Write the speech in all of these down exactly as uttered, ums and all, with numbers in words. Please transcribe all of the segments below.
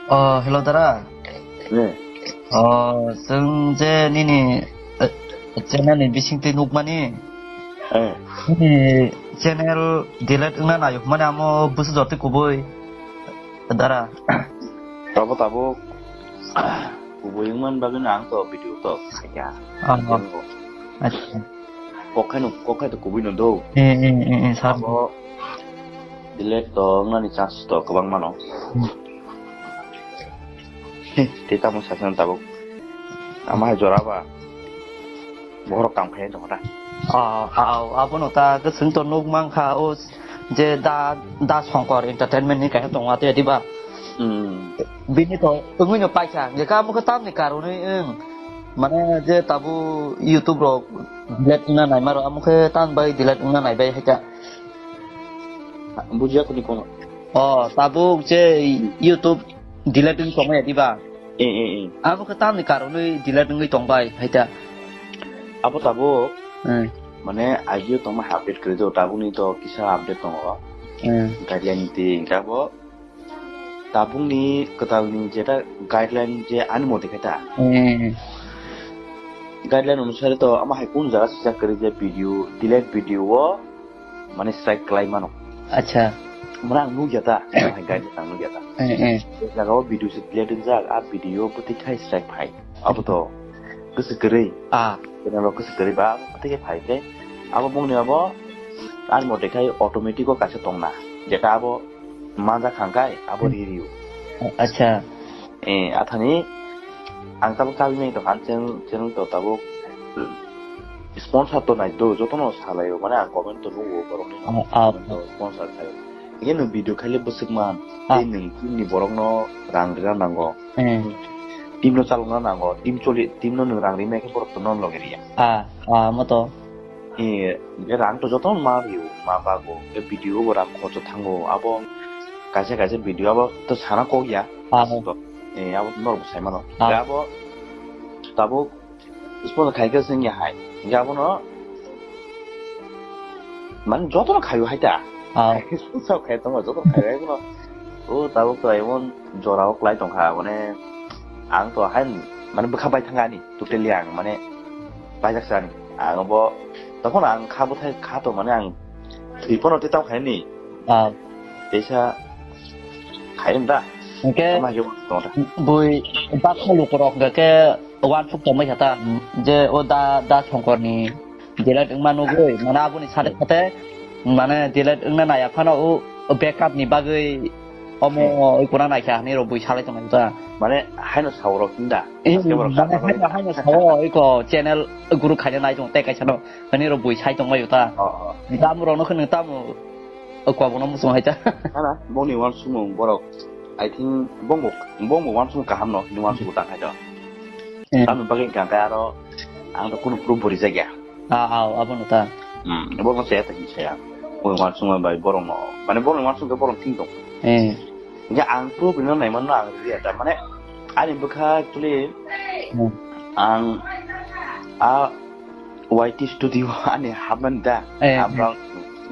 Oh, hello, dara. Eh. Oh, chwng je nini, eh, channel ni bisingtwi nukmani. Eh. Nini channel delete wngna nayo hwnmani amo bwswk jotwi kubui, dara. Abo tabuk kubui wngmani bagwino ang to video to khaikha. Ah, ah. Acha. Kok khaino, kok khai to kubui no do. Eh, eh, eh, eh, sir. Abo delete to wngnani chance to kwbang mano. Hmm. Tei tamo sasana tabuk. Ama hai jora ba. Bohrok kam khai tongkha ta. Ah, ah, ah, abono ta kwchwng to nuk mankha o je da, da Songkor Entertainment ni kaisa tongo ate diba. Hmm. Bini to wngwi no paikha. Hwnkhe amo khe tamni karonwi wng. Mane je tabuk YouTube rok delete wngna naima rok amo khe tamni bagwi delete wngna naibai hai ta. Bujiya kuni kono. Oh, tabuk je YouTube delete wngwi tongmaya diba? Eh, eh, eh. Abo khe tamni karonwi delete wngwi tongbai hai ta. Abo tabuk, hmm, mane ageo tongma update kwrwi do, tabukni to kisa update tongo. Hmm. Guideline ni twi hwnkhe abo tabukni kwtalni jeta guideline je ani mote khe ta. Hmm. Guideline onusare to ama hai kunu jaga sijak kwrwi je video, delete video o mane strike kwlai mano. Acha. Mane ang nukya ta, ang hai guide ang nukya ta. Eh, eh. Je jaga o video se delete wngjak, a video bwtwi khai strike phai. Abo to kwswk kwrwi. Ah. Channel o kwswk kwrwi ba, abo bwtwi khai phai khe. Abo bongni abo, ani mote khai automatic o kaisa tongna. Jeta abo manjak kha hwnkhe, abo ririyo. Acha. Eh, athani ang tabuk chabi mai tongkha, cheng, cheng to tabuk sponsor to nai do, jotono salaio, mane ang comment to nugo borokni. Ah, ah. Comment to sponsor khaio. Hingke nwng video khaile bwswk man, ah, tei nwng team ni borokno rang rina nango. Hmm. Team no chalokna nango, team choli, team no nwng rang rimai khe borok to nono logi riya. Ah, ah, mo to. Eh, rang to jotono ma rio, ma bago, eh, video bo rang khorcho thango, abo kaisa kaisa video abo to sana kok ya. Ah. Eh, abo norok bo sai mano. Ah. Abo tabuk sponsor khai khe sengya hai. Hingke abono mane jotono khaio hai ta. Ah. Sponsor khai tongo, jotono khaio hai bono. O tabuk to emon jora o kwlai tongkha, mane ang to hai mane bwkha bai thangani, totally ang mane paijak sani. Ang bo tokon ang kha bwthai kha to mane ang thwi pono tei tamo khaini. Ah. Teisa khaini da. Hingke tamo hai khe tong da. Bui baksa lukurok hingke wansuk tongbai kha ta, je o da, da Songkorni delete wngma nugui, mane aboni sade sade, mane delete wngna naiya phano o, o backup ni bagwi omo oi kuna naikha hinwi rok bui salai tongmani ta. Mane haino saurok hinda. Eh, subscriber rok mane haino, haino sao, iko channel guru khaina nai tong tei kaisa no, hinwi rok bui sai tongmai ta. Oh, oh. Tamo rok no kheno tamo, o kok bono muchung hai ta. Ana, bongni wansukmung borok, I think bongbo, bongbo wansukmung kaham no, hinwi wansukmung tang hai to. Eh. Tamni bagwi hwnkha khe aro ang to kunu proof bo rijak ya. Ah, ah, abono ta. Hmm, borokno chaya ta hinwi saya. Bo uansukma bai borokno, mane borokni uansuk khe borokno thik tong. Eh. Hingke ang proof rina naimanno ang riya ta, mane ani bwkha actually, hmm, ang a Y T studio ani hapmani da, eh, Abra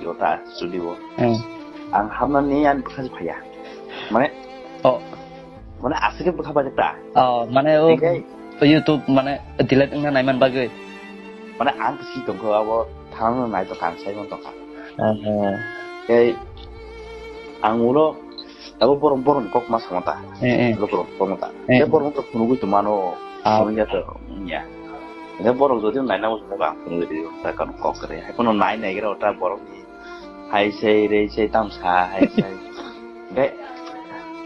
Yota studio. Eh. Ang hapnani ani bwkha se phaiya. Mane, oh. Mane aswk khe bwkha bai ta. Oh, mane o hingke YouTube mane delete wngna naiman bagwi. Mane ang si tongkho abo thangno nai tongkha, ang sai man tongkha. Oh. Tei ang ulo abo borok, borokni kok ma sama ta. Eh, eh. Borok kok ma ta. Eh. Tei borok to phunugwi tongmano. Ah. Phunugya to, ya. Tei borok jodi naina muchungo ang phunugwi rio, ta kok kre. Hai kono nai nai gira ta borokni hai sei, rei sei, tam sa, hai sei. Hingke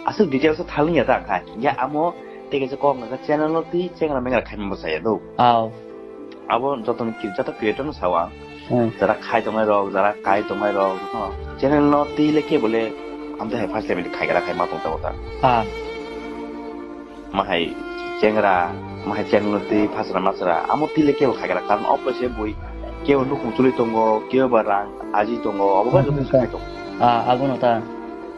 aswk details o thang ya ta khai. Ya amo tei kaisa kok nang channel no twi chengra mengra khai mo saya do. Aw. Abo joto ni ki-, joto creator no sawa. Hmm. Jara khai tongnai rok, jara kai tongnai rok, no. Channel no twi le ke bole amte hai first level khai gra khai ma tong ta. Ah. Mahai chengra, mahai chengno twi phasra masra, amo twi le kebo khaikha, karon o poisa bui kebo nukhung choli tongo, kebo ba rang aji tongo, obo bai joto khai tongo. Ah, abono ta.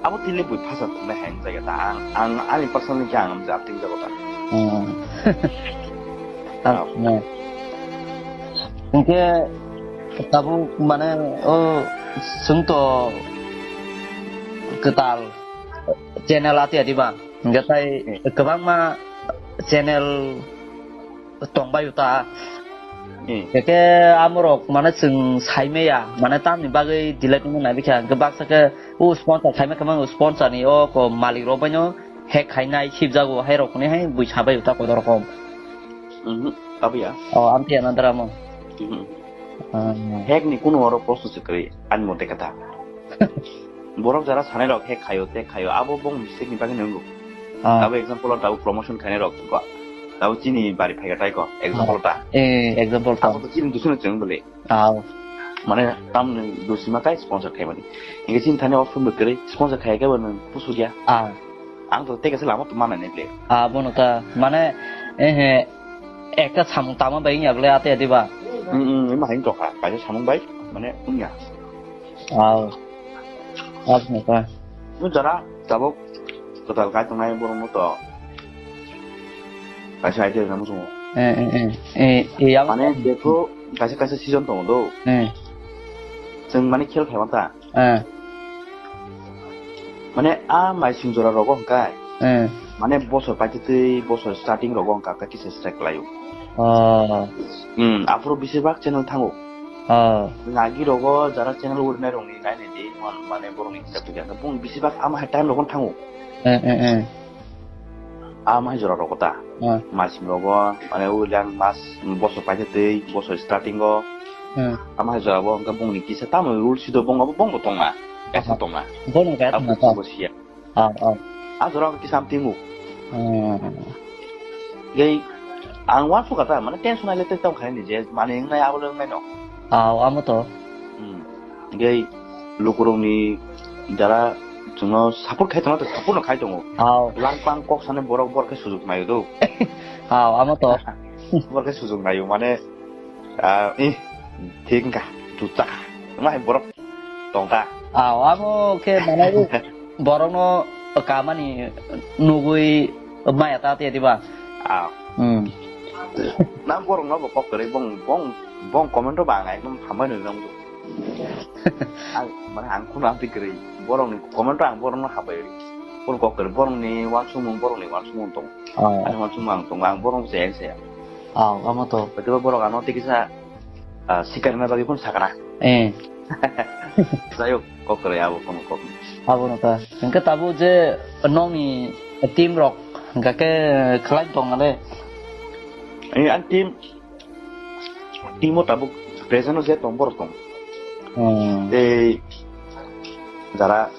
Abo twi le bui phasra tongnai hai wngjakya ta, ang, ang ani personally khe ang jab tin jago ta. Hmm. Ah. Ah, no. Hingke tabuk mane o chwng to kwtal channel ati ati ba? Hingke tai Hmm. kwbangma channel tongbaio ta. Hmm. Hingke amorok mane chwng saimaya, mane tamni bagwi delete wngna naibikha. Hingke baksa khe o sponsor khaima khe mang o sponsor ni o ko malik rok baino hack khainai sibjago, hai rok ni hai bui sabaio ta kotor rokom. Mhm, abo ya. O, amtwi anandra mo. Mhm. Ah. Hack ni kuno oro prosto se kwrwi, ani mote khe ta. Borok jara sanai rok hack khaio, tei khaio, abo bong mistake ni bagwi nwngo. Ah. Abo example o tabuk promotion khainai rok ko. Tabuk chini bari phaiga tai ko, example ta. Eh, example ta. Abo to chini dusino chwng bole. Ah. Mane tamni dusima kai sponsor khaimani. Inge chini thani option bo kwrwi, sponsor khai khe bo nwng pusuk ya. Ah. Ang to tei kaisa lama to mana ni ble. Ah, bono ta, mane, eh, he, ekta samung tama bai wngya bole ate adi ba? Hmm, hmm, ima hain tokha, kaisa samung bai, mane, wngya. Ah. Aboni ka. Bo jara tabuk kwtal kai tongnai borok no to. Kaisa idea rwna muchungo. Eh, eh, eh. Eh, eh, yang. Mane, jekho kaisa kaisa season tongo do. Eh. Chwng mane khel khaima ta. Eh. Mane, a maising jora rogo hwnkhe. Eh. Mane, bosor paititwi, bosor starting rogo hwnkha khe kisa strike laio. Oh. Hmm, aphuru besibak channel thango. Oh. Nagi rogo jara channel urinai rokni nainai di, man-, mane borokni hisab khe bung besibak ama hai time rogo thango. Eh, eh, eh. Ama hai jora rogo ta. Eh. Masing rogo, mane ulang mas, bosor paititwi, bosor starting o. Eh. Ama hai jora bo hwnkhe bungni kisa tamo rule sido bung abo bung bo tongna. Kaisa tongna. Bono kaya tongna ta. Abo siya. Ah, ah. A jora kisa am tingo. Hmm. Gei ang uansukha ta, mane tension aile tei tong khaini je, mane wngnai abo le wngnai no. Ah, amo to. Hmm. Gei lukurokni jara chwngno support khai tongma to support no khai tongo. Ah. Langpang kok sanai borok, borok khe sujuk naio do. Ah, amo to. Borok khe sujuk naio, mane, ah, ih, thik wngkha, chuchak kha. Wngma hai borok tongkha. Ah, amo khe mane borokno kamani nugwi maya ta te diba? Ah. Hmm. Nang borokno bo kok kwrwi bong, bong, bong comment o ba ang ekdom hambai nw nang. Ang, mane ang khuna amtwi kwrwi. Borokni comment o ang borokno hambai. Boro kok kwrwi, borokni uansukmung, borokni uansukmung tong. Ah. Ani uansukmung ang tongo, ang borokno chaya se. Ah, amo to. Hwtwiba borok ano tei kisa ah, sikar na bagwi phone sakana. Eh. Sayok, kok kwrwi abo phone kok. Abo no ta. Hingke tabuk je nokni team rok hingka khe khlai tong nale. Eh, an team, team o tabuk present o je tong borok tong. Hmm. Tei jara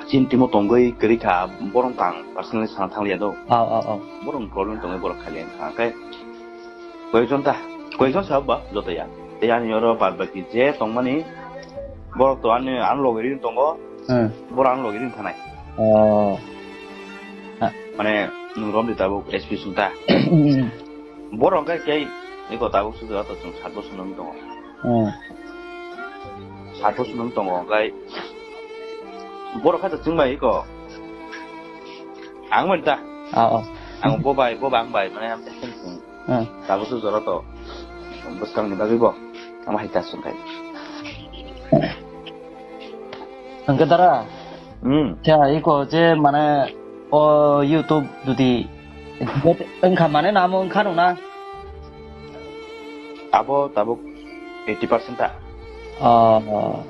Chini timo tongwi kwrwi kha, borok tang personally sana thang liya do. Aw, aw, aw. Borok problem tongwi borok kha liya kha. Khe koyekjon ta, koyekjon sa ba joto ya. Tei ani oro bad baki je tongmani borok to ani, ani logi ring tongo. Hmm. Borok ani logi ring thanai. Oh. Mane nwng romdi tabuk S P sung ta. Hmm. Borok hwnkhe kei eko tabuk sudu ato chwng sat bosor nung tongo. Hmm. Sat bosor nung tongo, hwnkhe borok khe chwng bai eko ang bai ta. Ah, oh. Ang bo bai, bo bang bai, mane ang tei chwng. Hmm. Tabuk sudu jora to bwskang ni bagwi bo ang hai ta chwng khai. Hwnkhe dara. Hmm. Khe eko je mane o YouTube jodi wngkha mane namo wngkha nung na? Abo tabuk eighty percent ta. Oh.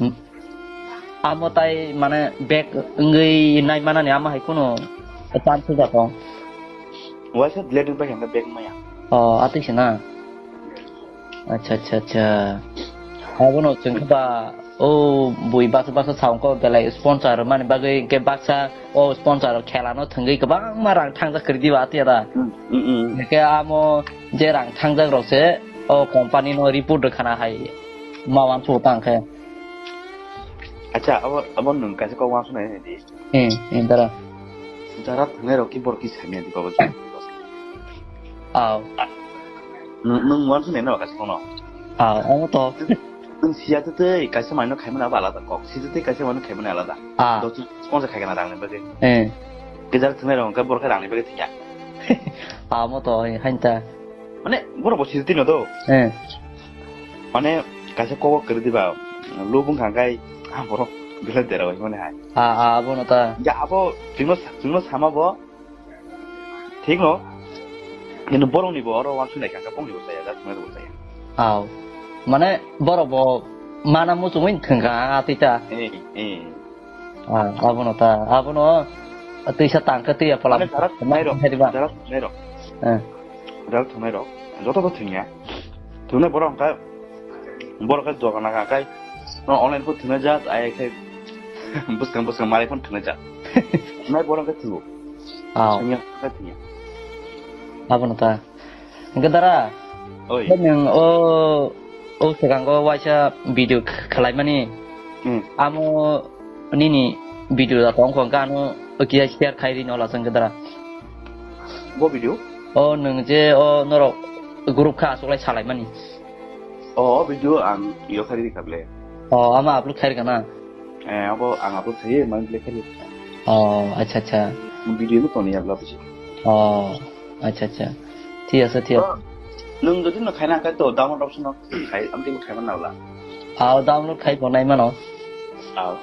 Hmm. Amo tai mane back wngwi nai manani amo hai kheno chance wngya tong. Waisa delete wngpai khe back wngmaya. Oh, atwi se na. Acha, acha, acha. Abono chwng khe ba, o bui baksa baksa sa wngkha belai sponsor mani bagwi, hwnkhe baksa o sponsor khela no thwngwi kwbangma rang thangjak kwrwi diba atwi da. Hmm, hmm, hmm. Hwnkhe amo je rang thangjak rok se o company no report rwkhana hai ma wansuk tang khe. Acha, abo, abo nwng kaisa kok wansuk nai di. Hmm, hmm, dara. Jara thwngnai rok ki borok ki sanya di babo. Aw. Nwng, nwng uansuk nai no kaisa kono. Aw, amo to. Nwng siya tei kaisa manwi no khaimani abo alada kok. Sijak tei kaisa manwi khaimani alada. Ah. Dochuk sponsor khaikha na rangni bagwi. Eh. Khe jara thwngnai rok hwnkhe borok khe rangni bagwi thwngya. Amo to, eh, hain ta. Mane, borok bo sijak twi no do. Eh. Mane, kaisa kok kwrwi diba, lubung kha khe, ah, borok. Belai dera bai mani hai. Ah, ah, abono ta. Ya, abo chwngno sa-, chwngno sama bo. Thik no. Kintu borokni bo oro wansuk nai kha, bongni bo chaya, just mani bo chaya. Aw. Mane borok bo mana muchungwi thwngkha atwi ta. Eh, eh. Ah, abono ta, abono twisa tangkhe twi apala. Mane jara thwngnai rok, hai diba? Jara thwngnai rok. Eh. Jara thwngnai rok. Joto to thwngya. Thwngnai borok hwnkhe, borok khe dogan nang kha khai, no online khe thwngnai jat, ai khe bwskang bwskang mari phone thwngnai jat. Nai borok khe thwngo. Aw. Thwngya khe thwngya. Abono ta. Hwnkhe dara, Oi. Khe nwng o, o swkango waisa video kh-, khlaimani. Hmm. Amo nini video da tong kho, hwnkhe ano kisa share khai rino lasang khe dara. Bo video? O nwng je o norok group kha achuklai salaimani. O video ang yo khai rikha ble. O ama upload khai rikha na? Eh, abo ang upload khai man ble khai rikha. O, acha, acha. Video no toni ya bla bisi. O, acha, acha. Thik ase, thik ase. O, nwng jodi no khaina khai to download option no khai, amtwi khai man na bla. Aw, download khai bo nai mano. Aw.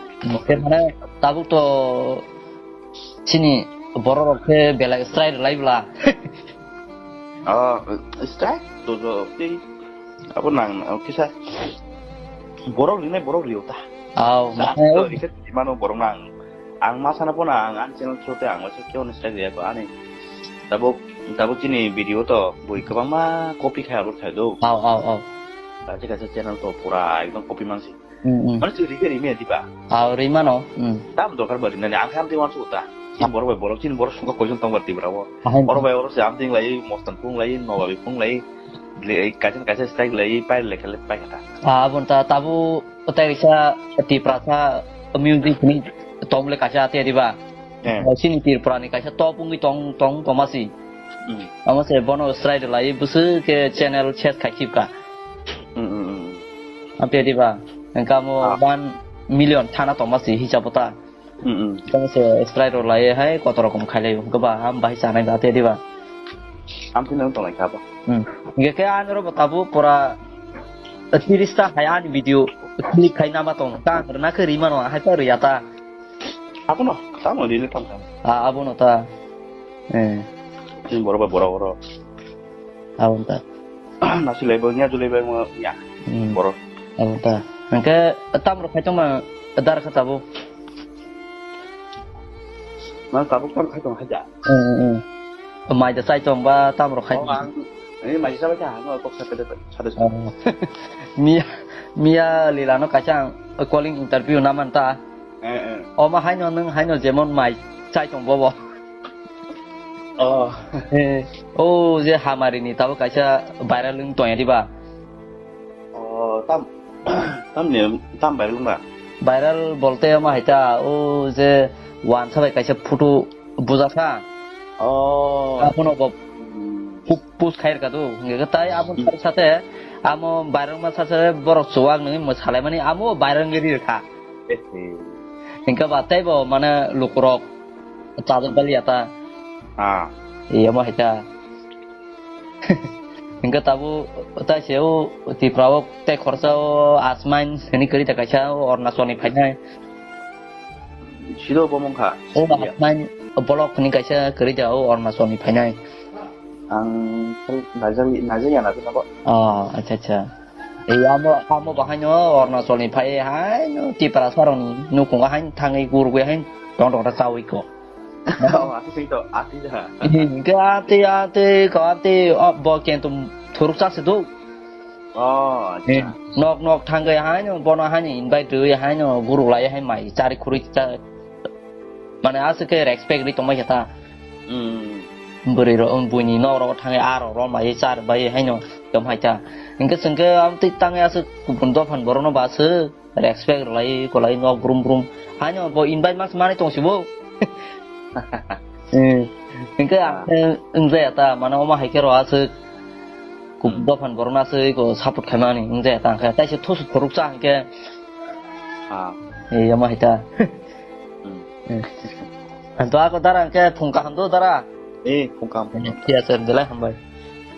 Khe mane tabuk to chini borok rok khe belai strike rwlai bla. Oh, strike to jo tei abo nang, oh, kisa borok rinai borok riyo ta. Aw, sa mane to rikhe mano borok nang. Ang ma sana pono ang ani channel through te ang waisa khe strike riya ko ani. Tabuk, tabuk chini video to bui kwbangma copy khai upload khai do. Aw, aw, aw. Kaisa kaisa channel to pura ekdom copy mansi. Hmm, hmm. Mane chwng rikhe rimi diba? Aw, rimano. Hmm. Tam dorkar ba rinani, ang khe amtwi uansuk ta. Chini borok bai borok, chini borok songkha koijon tongbar Tripura o. Ahai. Oro bai oro se amtwi lai, mostan phung lai, nobabi phung lai, le, kaisa kaisa strike lai, pai le kale pai kata. Ah, abon ta tabu tei kaisa Tiprasa music ni tom le kaisa ate diba? Eh. Chini Tripura ni kaisa top wngwi tong, tong, tongmasi. Hmm. Amo se bono strike lai, bwswk khe channel set khai khibka. Hmm, hmm, hmm. Amtwi diba? Engka mo Ah. one million thana tongma si hisab ta. Hmm, hmm. Tamo se strike rok lai hai kotor rokom khai lai, hwnkhe ba ham bahai chanai ba te diba? Amtwi nang tonglai kha ba? Hmm. Hwnkhe khe ani oro bo tabuk pura tiris ta hai ani video click khai nama tong. Ta rwna khe rima no hai ta rwya ta. Abono, tamo rili tamo tamo. Ah, abono ta. Eh. Chini borok bai borok oro. Abon ta. Nasi lai bo, nya julai bai mo, nya. Hmm. Borok. Abon ta. Hwnkhe tam rok khai tongma dar kha tabuk. Mang tabuk tam khai tong haja. Hmm, hmm, hmm. Mai da chai tong ba tam rok khai Oh, tong. Ang, eh, mai sa bai kha, no, kok sa pede, sa de. Oh. Miya, miya lila no kaisa ang calling interview na man ta. Eh, eh. Omo haino nwng haino jemon mai chai tong bobo. Oh. Eh, o je hamari ni tabuk kaisa viral wng tongya diba? Oh, tam, tam ni, tam viral wngba? Viral bolte omo hai ta, o je wansa bai kaisa photo bujasa. Oh. Abono bo Hmm. pu-, post khai rwkha do. Hwnkhe tai abo Hmm. sate, amo viral ma sate borok chuwak nungwi mwsalaimani amo viral wngwi ri rwkha. Eh, eh. Hingke ba teibo mane lukurok chajak baliya ta. Ah. Iya mo hai ta. Hingke tabu tai se o Tripura o tei khorsa o asmain hini kwrwi ta kaisa o Arunachal ni phainai. Sido bo mong kha. O Iya. Asmain block hini kaisa kwrwi ta o Arunachal ni phainai. Ang najak, najak ya na bino bo. Oh, acha, acha. Ei amo, amo bahaino Arunachal ni phai haino Tiprasa rokni nukhungo hain thangwi gurgwi hain tong tong ta chawi ko. Oh, ati sing to, ati da. Hingke ati, ati, ko ati, oh, bo kentu thuruk cha se do. Oh, acha. Eh, nok nok thangwi haino bono haino invite rwi haino guru lai hai mai chari khurui cha. Mane aswk khe respect ri tongmai khe ta. Hmm. Bwrwi rok, buini nok rok thangwi a rok romlai char bai haino tong hai ta. Hingke chwngke amtwi tangwi aswk kubun dophan borokno ba aswk respect rwlai kwlai nok brum brum. Haino bo invite mas manwi tong sibo. Eh, hingke Ah. ang khe wngjaya ta, mane omo hai khe rw aswk kubun Hmm. dophan borokno aswk ko support khaimani wngjaya ta ang khe. Taise thusu khorok cha hingke. Ah. Eh, omo hai ta. Hmm. Eh. Anto ako dara hingke phung kaham do dara. Eh, phung kaham, phung kaham. Thik ase, belai hambai.